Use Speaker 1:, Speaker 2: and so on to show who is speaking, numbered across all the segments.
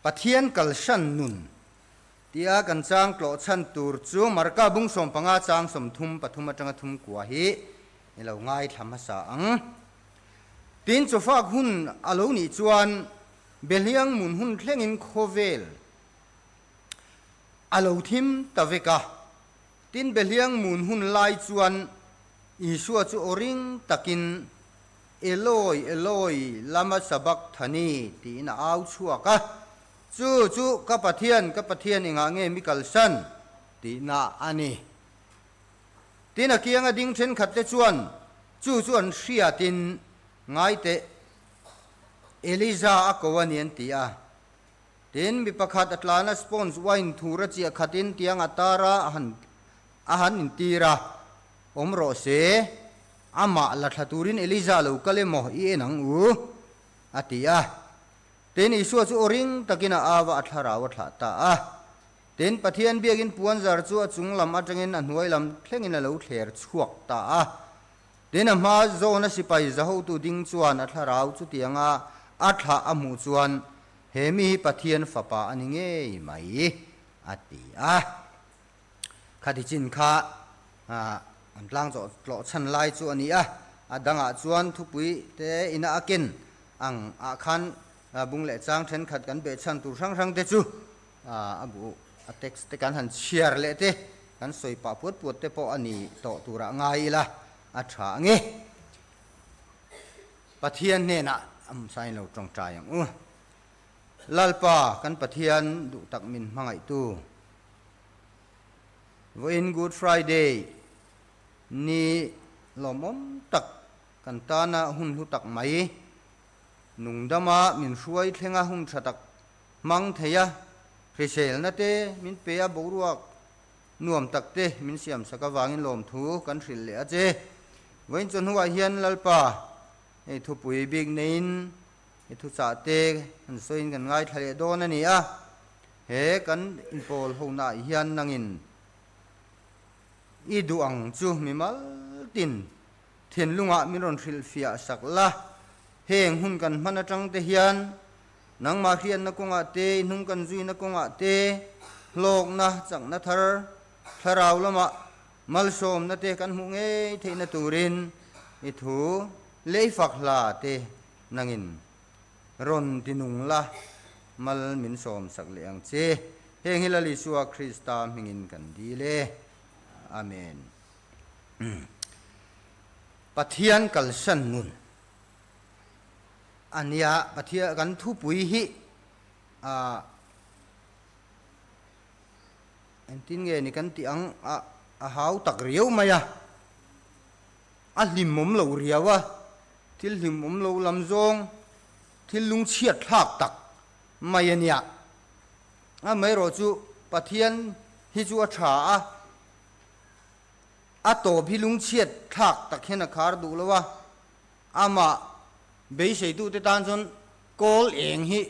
Speaker 1: Pathian kalsan nun tia kan chang tlawh chhan tur chu Marka bung 15 chang 33 atanga thum kua hi i lo ngaithla hmasa ang. Tin, chawfak hun a lo nih chuan Behliang mun hun thlengin khawvel a lo thim ta vek a. Tin, Behliang mun hun lai chuan Isua chu aw ring takin, Eloi, Eloi, lama sabakthani? tiin a au chhuak a. Chu chu ka Pathian, ka Pathian engah nge mi kalsan? tihna a ni. Tin, a kianga ding thenkhatte chuan chu chu an hriatin, Ngai teh, Elija a ko a ni an ti a. Tin, mi pakhat a tlana sponge wine thur a chiah khatin tiang a tar a, a han intir a, Awm rawh se, amah la thla turin Elija lo kal emaw i en ang u? a ti a. Tin, Isua chu aw ring takin a au a, a thlarau a thlah ta a. Tin, Pathian biakin puan zar chu a chung lam atangin a hnuai lam thlengin a lo thler chhuak ta a. Tin, a hma zawna sipai zahotu ding chuan a thlarau chutianga a thlah a hmuh chuan, He mi hi Pathian fapa a ni ngei mai, a ti a. Khati chin kha an tlang zawh tlawh chhan lai chu a ni a, a dangah chuan thupui te ina a ken ang ah khan bung leh chang thenkhat kan beh chhan tur hrang hrang te chu a bu a text te kan han chhiar leh te kan sawi pah puat puat te pawh a ni tawh turah ngai ila a tha ang e. Pathian hnenah sain lo tawngtai ang u. Lalpa kan Pathian duh tak min hmangaihtu. Vawiin Good Friday ni lawmawm tak kan tana hun hlu tak mai, nungdama min hruai thlenga hun tha tak hmang thei a, hriselna te min pe a, boruak nuam tak te min siamsak avangin lawmthu kan hrilh leh a che. Vawiin chawhnuah hian Lalpa hei thupui bik neiin i thuchah te kan sawiin kan ngaithla leh dawn a ni a. He kan inpawl honaah hian nangin i duh ang chu mimal tin thinlungah min rawn hrilhfiah sak la. Heng hun kan hman atang te hian nangmah hriatna kawngah te, i hnung kan zuina kawngah te, hlawkna, chakna thar, thlarau lamah malsawmna te kan hmuh ngei theihna turin i thu leh i fak hla te nangin Rawn ti nung la, mal min sawm sak leh ang che. Heng hi Lal Isua Krista hmingin kan dil e. Amen. Pathian kalsan nun a nia, Pathian kan thupui hi ah engtin nge ni kan tih ang a a hau tak riau mai a, a hlimawm lo riau a. Thil hlimawm lo lam zawng thil lungchhiat thlak tak mai a nia. Amaherawh chu Pathian hi chu a tha a, a tawp hi lungchhiat thlak tak hian a khar duh lo a, amah beiseitute tan chuan kawl eng hi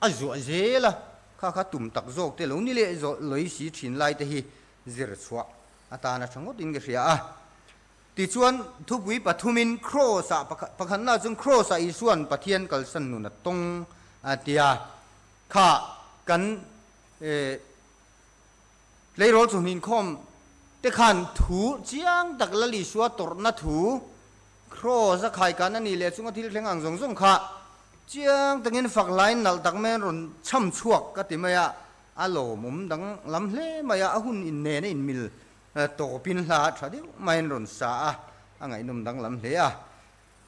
Speaker 1: a zuah zel a, kha kha tum tak zawk te lo ni leh zawh lawih si thin lai te hi zir chhuah atana tha ngawtin ka hria a. Tichuan, thupui pathumin Kraws-ah pakhatna chuan Kraws-ah Isua'n Pathian kalsan nun a tawng a ti a. Kha kan tleirawl chu hninkhawm te khan thu chiang tak Lal Isua tawrhna thu Kraws a khaikan a nih leh chunga thil thleng ang zawng zawng kha chiang takin fak hlain nalh tak mai an rawn chham chhuak ka ti mai a, a lawmawm danglam hle mai a, a hun innena inmil Tawpin hla tha deuh maiin rawn sa a, a ngaihnawm danglam hle a.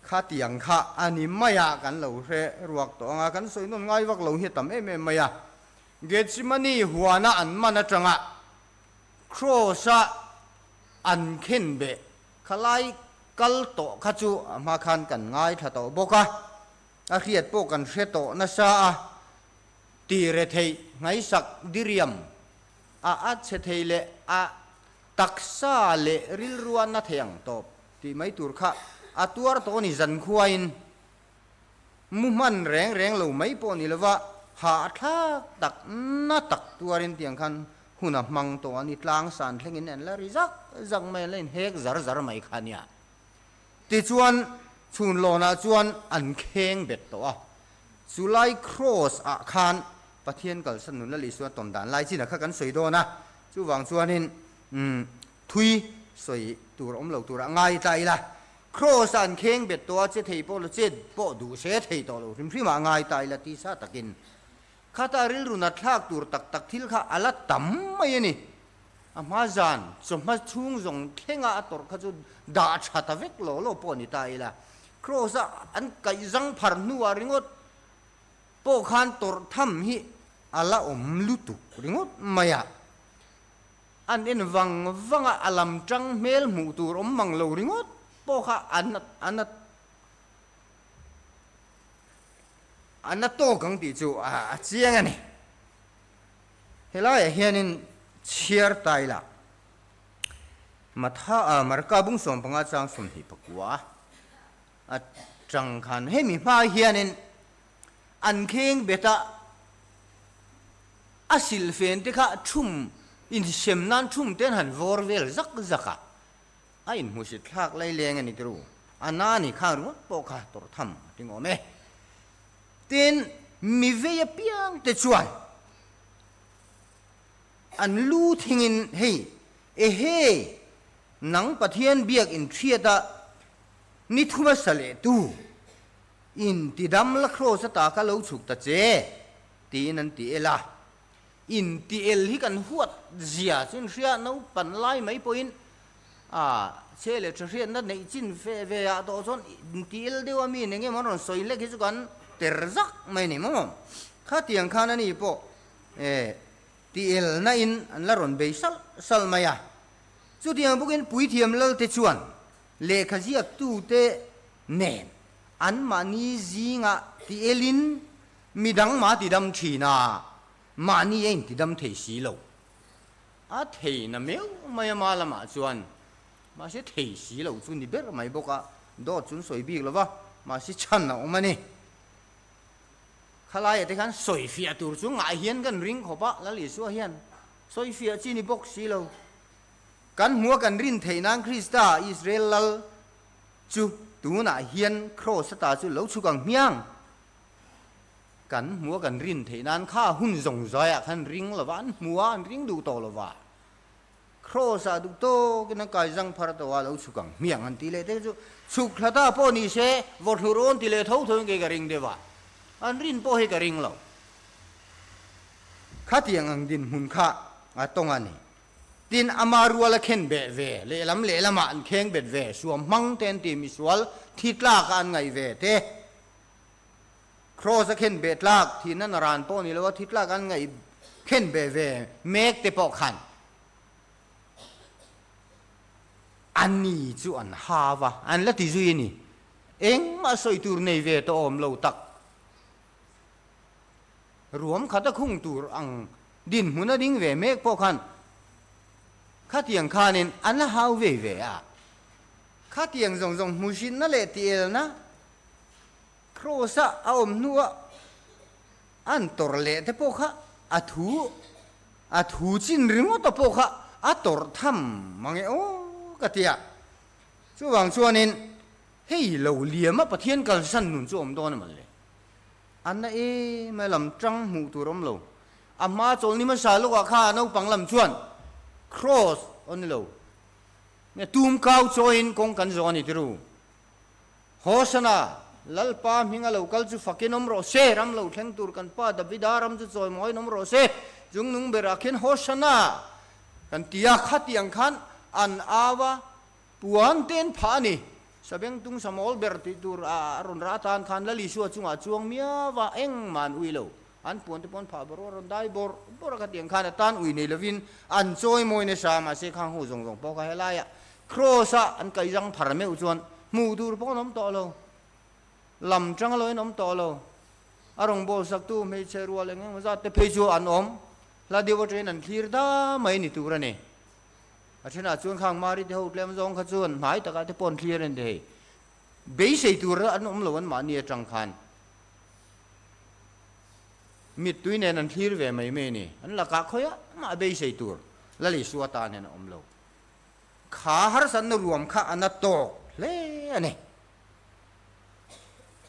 Speaker 1: Khatiang kha a ni mai a, kan lo hre ruak tawh ang a, kan sawi nawn ngai vak lo hi a tam em em mai a. Gethsemane huana an man atanga Kraws-a an khen beh kha lai kal tawh kha chu a hma khan kan ngaithla tawh bawk a, a hriat pawh kan hre tawh nasa a, ti retheih ngaisak diriam A a chhe thei leh a taksa leh rilrua na thei ang tawp tih mai tur kha a tuar tawh a ni zankhuain mu hman reng reng lo mai pawh ni lova ha a thlak tak na tak tuarin tiang khan hun a hmang tawh a ni tlang san thlengin an la ri zak zak mai an la inhek zar zar mai kha nia. Tichuan chhunlawnah chuan an kheng bet tawh a, chulai cross ah khan. Pathian kalsan nun Lal Isua tawn dan lai chin a kha kan sawi dawn a, chuvang chuanin umm thui sawi tur awm lo tur a ngai ta ila, Kraws a an kheng bet tawh a, che thei pawh lo chet pawh duh se thei tawh lo hrim hrim ah ngai ta ila tisa takin khata rilru nat thlak tur tak tak thil kha a la tam mai a ni. A hma zan chawhma chhung zawng thlenga a tawrh kha chu dah tha ta vek lo lo pawh a ni ta ila, Kraws a an kaih zang phar hnuah ringawt pawh khan tawrh tham hi a la awm lutuk ringawt mai a. An en vang vang a, a lam tang hmel hmuh tur awm mang lo ringawt pawh kha a a na a na tawk ang tih chu a chiang a ni. Helaiah hianin chhiar ta ila Matha a Marka bung 15 chang 29 atang khan hemi hma hianin an kheng bet a, a silhfen te kha thum insem nan thum te an han vawr vel zak zak a, a inhmusit thlak lai leng a ni tru, a na ni khang ringawt pawh kha tawrh tham a ti ngawm e. Tin, mi vei apiang te chuan an lu thingin hei, Ehe, nang Pathian biak inthiat a ni thuma sa leh tu, In ti dam la kraws ata ka lo chhuk ta che, tiin an ti el a. In ti el hi kan huat zia chu in hria, naupan lai mai pawhin a che leh tha hriatna neih chin ve ve ah tawh chuan in ti el deuh a mi eng emaw an rawn sawi hlek hi chu kan ter zak mai a ni maw. Khatiang khan ani pawh eh ti el na in an la rawn bei salh salh mai a. Chutiang bawkin puithiam lalte chuan lehkha ziaktute nen anmahni zingah ti elin midang mah tidam thin a, mahni a intidam thei si lo. A thei na meuh mai a ma lamah chuan, mahse thei si lo chu ni ber mai bawk a, dawt chu an sawi bik lo va, mahse chhan a awm a ni. Khalaiah te khan sawifiah tur chu ngah hian kan ring khawp a, Lal Isua hian sawifiah chi ni bawk si lo. Kan hmua kan rin theih nan Krista, Israel Lal, chu tunah hian Kraws ata chu lo chhuk ang hmiang. Kan hmua kan rin theih nan kha hun zawng zaiah khan ring lova, an hmua an ring duh tawh lova. Kraws ah duh tawkin an kai zang phar tawh a, lo chhuk ang hmiang an ti leh te chu chhuk thla ta pawh ni se, vawthlur awn ti leh tho tho in kei ka ring deuh a, an rin pawh hi ka ring lo. Khatiang ang dinhmun kha a tawng a ni. Tin, ama rual a khen beh ve, lehlam lehlamah an kheng bet ve, suam hmang te an ti, misual thi tlak a an ngaih ve te, Kraws a khen beh tlak, thihna naran pawh ni lo a thi tlak an ngaih khen beh ve mek te pawh khan a ni chu an ha va, an la ti zui a ni. Engmah sawi tur nei ve tawh awm lo tak. Ruam khat a khung tur ang dinhmun a ding ve mek pawh khan khatiang khanin an la hau ve ve a. Khatiang zawng zawng hmuhhrinna leh tielna Kraws-a a awm hnua an tawrh leh te pawh kha a thu a thu chin ringawta pawh kha a tawrh tham mang e aw ka ti a. Chuvang chuanin hei lo liama Pathian kalsan nun chu awm dawn a mawn le. A na em a lam tang hmuh tur awm lo. A hma chawlhni hmasa lawkah kha naupang lam chuan Kraws aw ni lo, nge tum kau chawiin kawng kan zawh a ni tiru. Hosana, Lalpa hminga lo kal chu fakin awm rawh se, ram lo thleng tur kan pa Davida ram chu chawimawiin awm rawh se, chung nung berah khian Hosana kan ti a, khatiang khan an au a, Puan ten phah a ni. Sabengtung samawl ber tih tur a rawn rah atan khan Lal Isua chungah chuang miau a, engmah an ui lo. An puan te pawh an phah bawrh a, rawn dai bawrh bawrh a khatiang khan a tan ui nei lovin an chawi mawi nasa, mahse khang ho zawng zawng pawh kha helaiah Kraws a an kaihzang phar meuh chuan hmuh tur pawh an awm tawh lo, lam tang loin awm tawh lo. A rawngbâwl saktu hmeichhe rual eng eng zat te phei chu an awm, hla deuh atangin an thlir da mai ni tur a ni. A thenah chuan khang Mari te ho tlem zawng kha chuan hnai takah te pawh an thlir a ni thei. Beisei tur an awm lo an mahni atang khan mittui nen an thlir ve mai mai a ni. An lakah khawiah mah beisei tur Lal Isua tan hian a awm lo. Kha harsatna ruam kha a na tawk hle a ni.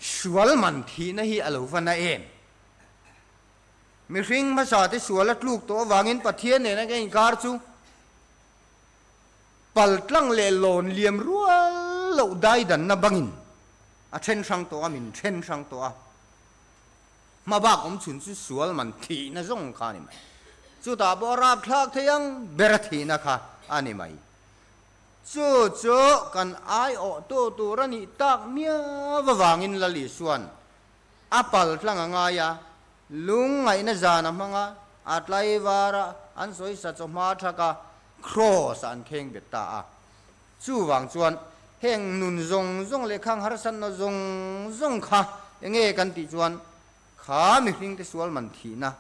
Speaker 1: Sual man thihna hi a lo va na em? Mihring hmasa te sual a tluk tawh avangin Pathian nena kan inkar chu paltlang leh lawn liam rual loh daidanna bangin a then hrang tawh a, min then hrang tawh a. Hma bak awm chhun chu sual man thihna zawng kha a ni mai. Chutah pawh a rapthlak thei ang ber a thihna kha a ni mai. Chu chu kan aiawhtu tur a nih tak miau avangin Lal Isua'n a paltlang a ngai a, lungngaihna zan a hmang a, a tlaivar a, an sawisa chawhma thak a, kraws ah an kheng bet ta a. Chuvang chuan heng nun zawng zawng leh khang harsatna zawng zawng kha enge kan tih chuan kha mihringte sual man thihna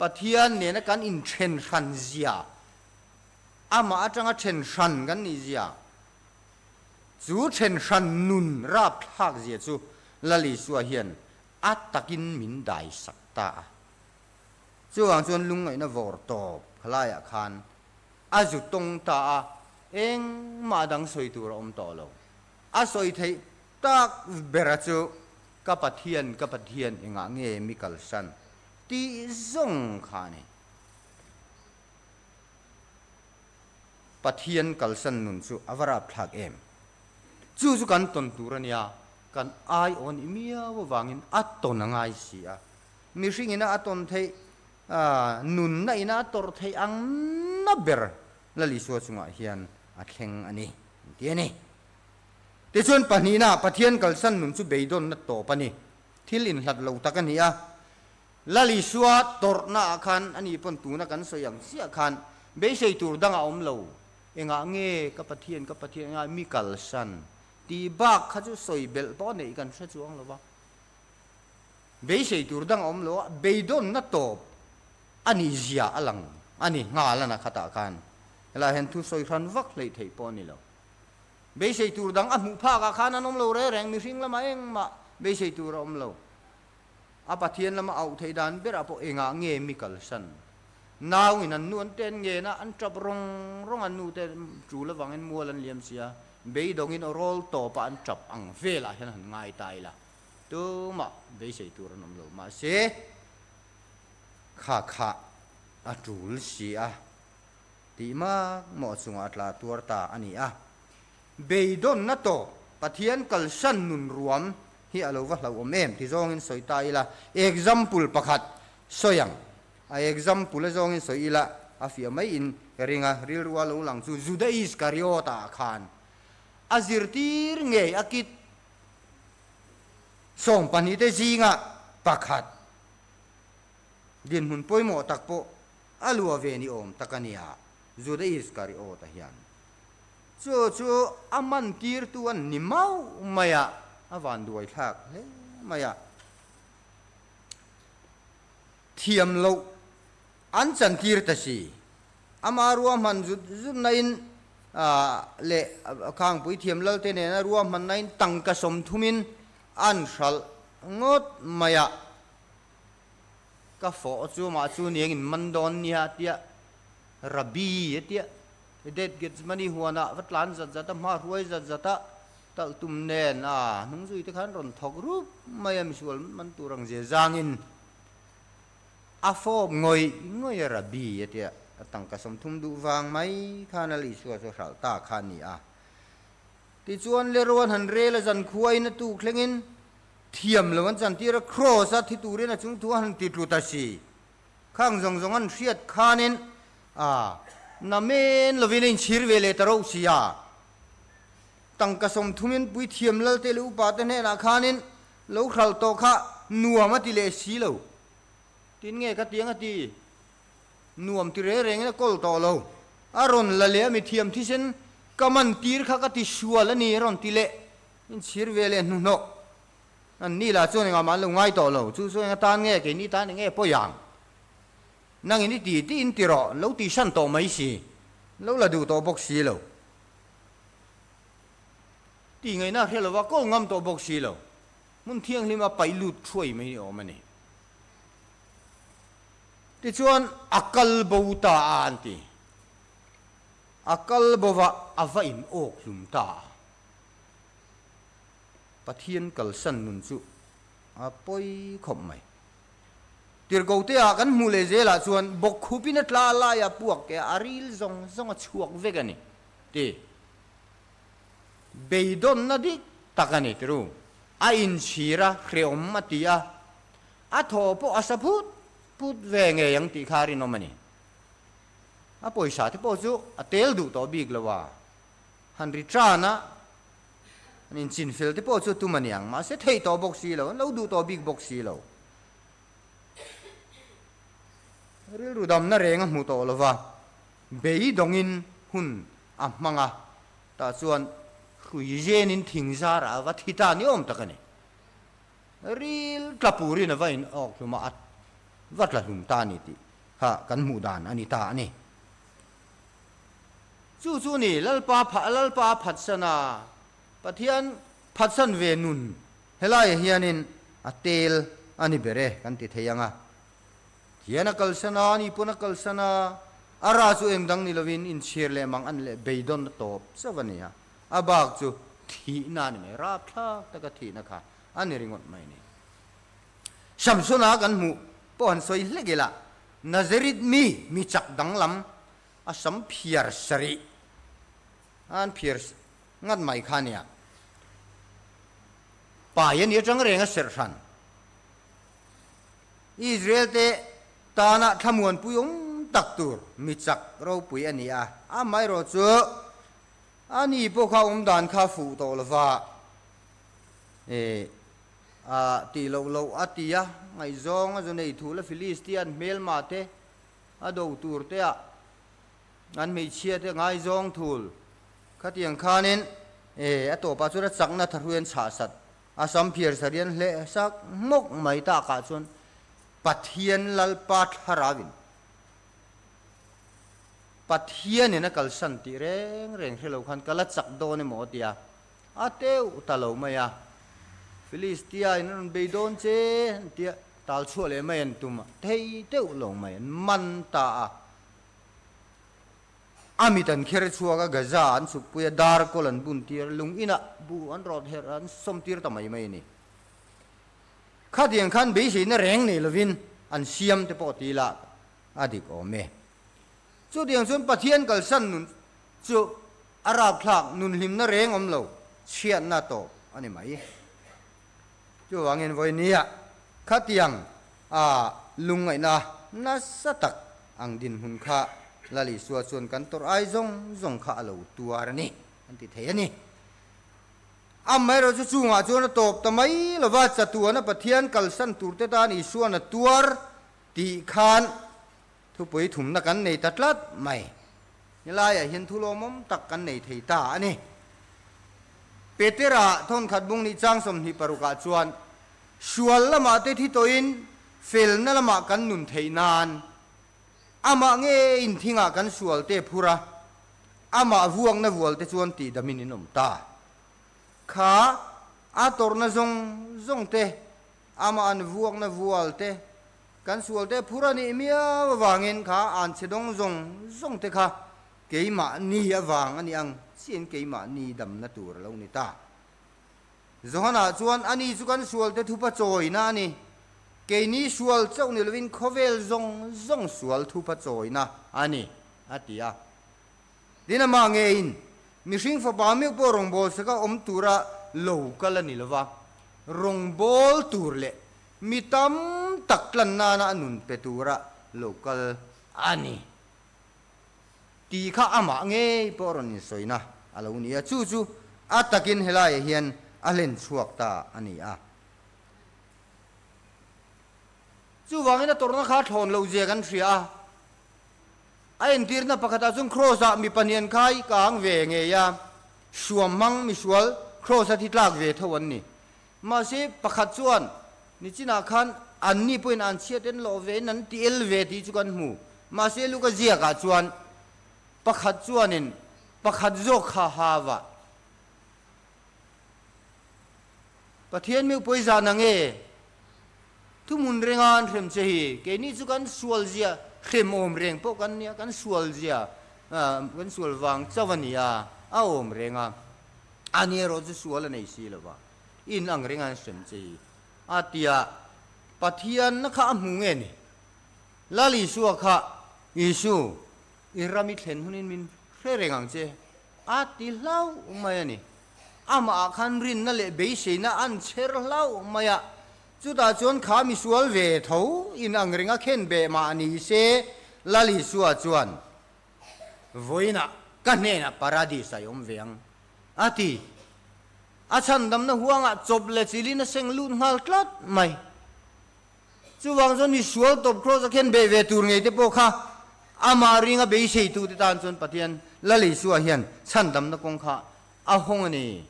Speaker 1: Pathian nena kan inthen hran zia, amah atanga then hran kan nih zia, chu then hran nun rapthlak zia chu Lal Isua hian a takin min daisak ta a. Chuvang chuan lungngaihna vawr tawp khalaiah khan A zu tawng ta a, engmah dang sawi tur a awm tawh lo. A sawi theih tak bera chu, Ka Pathian, ka Pathian, engah nge mi kalsan? tih zawng kha a ni. Pathian kalsan nun chu a va rapthlak em? Chu chu kan tawn tur a nia, kan ai aw nih miau avangin a tawn a ngai si a. Mihringin a tawn theih Nunna ina a tawrh theih ang na ber Lal Isua chungah hian a thleng a ni, an ti a ni. Tichuan pahnihna, Pathian kalsan nun chu beidawnna tawp a ni. Thil inhlat lo tak a ni a. Lal Isua tawrhna ah khan a ni pawn tuna kan sawi ang chiah khan beisei tur dang a awm lo. Engah nge ka Pathian, ka Pathian engah mi kalsan tih bak kha chu sawi belh pawh neih kan hre chuang lo va. Beisei tur dang a awm lo a, beidawnna tawp a nih zia a lang a ni nghal a na khatah khan. Helaiah hian thu sawi hran vak hleih theih pawh a ni lo. Beisei tur dang a hmuh phakah khan an awm lo reng reng, mihring lamah engmah beisei tur a awm lo. A Pathian lama auh theih dan berah pawh engah nge mi kalsan? Nau in an nu an ten ngen a, an tap rawng rawng an nu te tul avangin mual an liam si a, beidawngin aw rawl tawpah an tap ang velah hian han ngai ta ila. Tumah beisei tur an awm lo. Mahse, kha kha a tul si a tih mak mawh chungah a tla tuar ta a ni a. Beidawnna tawp Pathian kalsan nun ruam hi a lo va hlauhawm em ti zawngin sawi ta ila, example pakhat sawi ang. A example a zawngin sawi ila a fiah mai in ka ring a, rilru a lo lang chu Juda Iskariot-ah khan a zirtir ngei a kit 12 te zinga pakhat dinhmun pawimawh tak pawh a luah ve ni awm tak a nia, Juda Iskariot-a hian. Chu chu a man tirtu an ni mauh mai a, a vanduai thlak hle mai a. Thiam loh an chantir ta si. Ama ruahman zut zut nain leh Khangpui thiam lalte nena ruahman nain tangka 30in an hralh ngawt mai a. Ka fawh chu mah chu niangin man dawn nia tia Rabbi a tia Det Gethsemane huanah va tlan zat zat a, hma hruai zat zat a, talh tum nen a hnung zui te khan rawn thawk rup mai a, misual man tur ang zia zangin. A fawp ngawih ngawih a Rabbi a tia, a tangka 30 duh vang mai khan a Isua chu a hralh ta kha a ni a. Tichuan Leroan han rel a zan khuain a tuk thlengin thiam lo an chantir a, Kraws a thi turin a chung thu a han ti tlu ta si. Khang zawng zawng an hriat khanin a na men lovin a inchhir ve leh ta rauh si a. Tangka 30in puithiam lalte leh upate hnenah khanin Lo hralh tawh kha nuam a ti leh si lo. Tin nge ka tiang a ti? Nuam ti reng rengin a kawl tawh lo. A rawn la leh a mi thiam thisen ka man tir kha ka ti sual a ni a rawn ti leh. Inchhir ve leh hnuhnawh. An ni lah chuan engah mah an lo ngai tawh lo. Chu chu eng atan nge keini tan eng nge pawi ang? Nangin i ti tiin ti rawh, lo tihsan tawh mai si. Lo la duh tawh bawk si lo. Tih ngaihna hre lova kawl ngam tawh bawk si lo. Hmun thianghlima paih lut thuai mai ni awm a ni. Tichuan a kal bo ta a an ti. A kal bo va a va in awk hlum ta a. Pathian kalsan nun chu a pawi khawp mai. Tirhkohte-ah kan hmuh leh zelah chuan bawkkhupin a tla laia puak ke a ril zawng zawng a chhuak vek a ni ti. Beidawnna dik tak a ni tiru. A inchhir a, hrehawm a ti a, a thaw pawh a sa phut phut ve ngei ang tih kha a rinawm a ni. A pawisa te pawh chu a tel duh tawh bik lo a, han ri tan a, an inchinfel te pawh chu tum a niang, mahse theih tawh bawk si lo, an lo duh tawh bik bawk si lo. Rilru damna reng a hmu tawh lo va, beidawngin hun a hmang a, tah chuan hrui zenin thing zarah a va thi ta ni awm tak a ni. Ril tla purin a va in awk hlum a, a va tla hlum ta a ni tih kha kan hmuh dan a ni ta a ni. Chu chu ni Lalpa Lalpa a phatsan a, Pathian phatsan ve nun helaiah hianin a tel a ni ber e kan ti thei ang a. Thian a kalsan a, ni pawn a kalsan a, a ra chu eng dang ni lovin inchhir leh mang an leh beidawn a tawp chauh a ni a, a bak chu thihna a ni mai, rapthlak taka thihna kha a ni ringawt mai a ni. Samsona kan hmuh pawh han sawi hlek ila, Nazareth mi, mi chak danglam, a sam phiar sarih an phiar ngat mai kha a nia. Pai a ni atang reng a serh hran. Israel te tana thlamuanpui awm tak tur mi chak ropui a ni a, amaherawh chu a ni pawh kha awm dan kha fuh tawh lova a tih loh loh a ti a, ngaihzawng a zu nei thul a Philistian hmelma te a do tur te ah an hmeichhia te ngaizawng thul khatiang khanin a tawpah chuan a chakna thahrui an chhahsat A sam phiar sarian hleh sak hmawk mai takah chuan Pathian Lalpa thlarauin Pathianin a kalsan tih reng reng hre lo khan ka la chak dawn emaw a ti a, a teuh ta lo mai a. Filistia in a rawn bei dawn che an tia tal chhuah leh mai an tum a, thei teuh lo mai an man ta a. A mit an kher chhuak a, Gaza an chhukpui a, dar kawl an bun tir a, lung inah bu an rawt herh a, an sawm tir ta mai mai a ni. Khatiang khan beiseina reng nei lovin an siam te pawh ti ila a dik awm e. Chutiang chuan Pathian kalsan nun chu a rapthlak nun hlimna reng awm lo chhiatna tawp a ni mai. Chuvangin vawinia khatiang a lungngaihna nasa tak ang dinhmun kha Lal Isua chuan kan tawrh ai zawng zawng kha a lo tuar a ni, an ti thei a ni. Amaherawh chu chungah chuan a tawp ta mai lova, chatuana Pathian kalsan turte tan Isuan a tuar tih khan thupui thumna kan nei ta tlat mai. Helaiah hian thu lawmawm tak kan nei thei ta a ni. Petera thawnkhat bung nih chang 26ah chuan, Sual lamah te thi tawhin felna lamah kan nun theih nan amah ngeiin thingah kan sual te phur a, amah vuakna vual te chuan tihdamin in awm ta. Kha a tawrhna zawng zawng te, amah an vuakna vual te, kan sual te phur a nih miau avangin kha an chhe dawng zawng zawng te kha keimahni avang a nih ang chiin keimahni damna tur a lo ni ta. Johana chuan, Ani chu kan sualte thupa chawina a ni. Keini sual chauh ni lovin khawvel zawng zawng sual thupa chawina a ni, a ti a. Tin, amah ngeiin, Mihring fapa meuh pawh rawngbâwl saka awm tura lo kal a ni lova, rawngbâwl tur leh mi tam tak tlan nana a nun pe tura lo kal a ni. Tih kha amah ngei pawh rawn insawina a lo ni a, chu chu a takin helaiah hian a hlen chhuak ta a ni a. Chuvangin a tawrhna kha thlawn loh zia kan hria a, a entirna pakhatah chuan Kraws-ah mi pahnih an khai kang ve ngei a, hruam hmang misual Kraws-a thi tlak ve tho an ni. Mahse, pakhat chuan nichinah khan anni pawhin an chhiat en lawh vein an ti el ve tih chu kan hmu. Mahse, Luka ziakah chuan pakhat chuanin pakhat zawk kha ha va. Pathian meuh pawi zah na nge? Thuhmun renga an hrem che hi keini chu kan sual zia hrem awm reng pawh kan nia, kan sual zia, kan sual vang chauh a nia, a awm reng a. A ni erawh chu sual a nei si lo va, in ang reng an hrem che hi a tia Pathian na kha a hmu nge ni? Lal Isua kha, Isu, i ram i thlen hunin min hre reng ang che, a ti hlauh mai a ni. Amah ah khan rinna leh beiseina an chher hlauh mai a, chutah chuan kha misual ve tho in ang renga khen beh mah ni se, Lal Isua chuan, Vawiinah ka hnenah Paradis ah i awm ve ang, a ti. A chhandamna huangah chawp leh chilin a seng lut nghal tlat mai. Chuvang chuan misual tawp Kraws a khen beh ve tur ngei te pawh kha amah ringa beiseitute tan chuan Pathian Lal Isua hian chhandamna kawng kha a hawng a ni.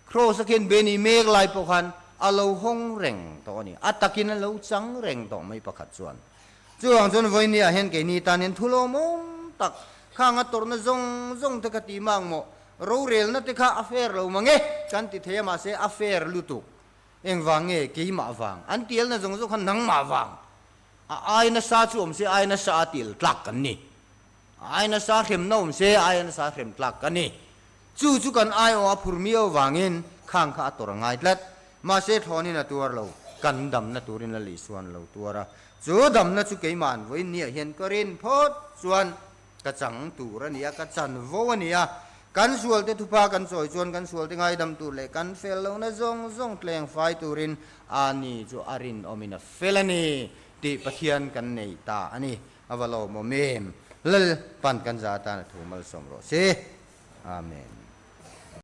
Speaker 1: Kraws a khen beh ni mek lai pawh khan a lo hawng reng tawh a ni. A takin a lo chang reng tawh mai pakhat chuan. Chuvang chuan vawinia hian keini tan hian thu lawmawm tak khang a tawrhna zawng zawng te kha tih mang maw rorelna te kha a fair lo mang e kan ti thei a mahse a fair lutuk. Engvang nge keimah vang? An tialna zawng zawng kha nangmah vang. A ai nasa chu awm se ai nasa a tial tlak kan ni. A ai nasa hremna awm se ai nasa hrem tlak kan ni. Chu chu kan aiawh a phur miau vangin khang kha a tawrh a ngai tlat. Mahse thlawnin a tuar lo, kan damna turin Lal Isua an lo tuar a. Chu damna chu keimah an vawiin niah hian ka rin phawt chuan Ka chang tur a ni a, ka chanvo a ni a. Kan sualte thupa kan chawi chuan kan sualte ngaidam tur leh kan fel lohna zawng zawng tleng fai turin a ni chu a rinawmin a fel a ni tih Pathian kan nei ta a ni. A va lawmawm em? Lalpan kan za atan a thu malsawm rawh se. Amen.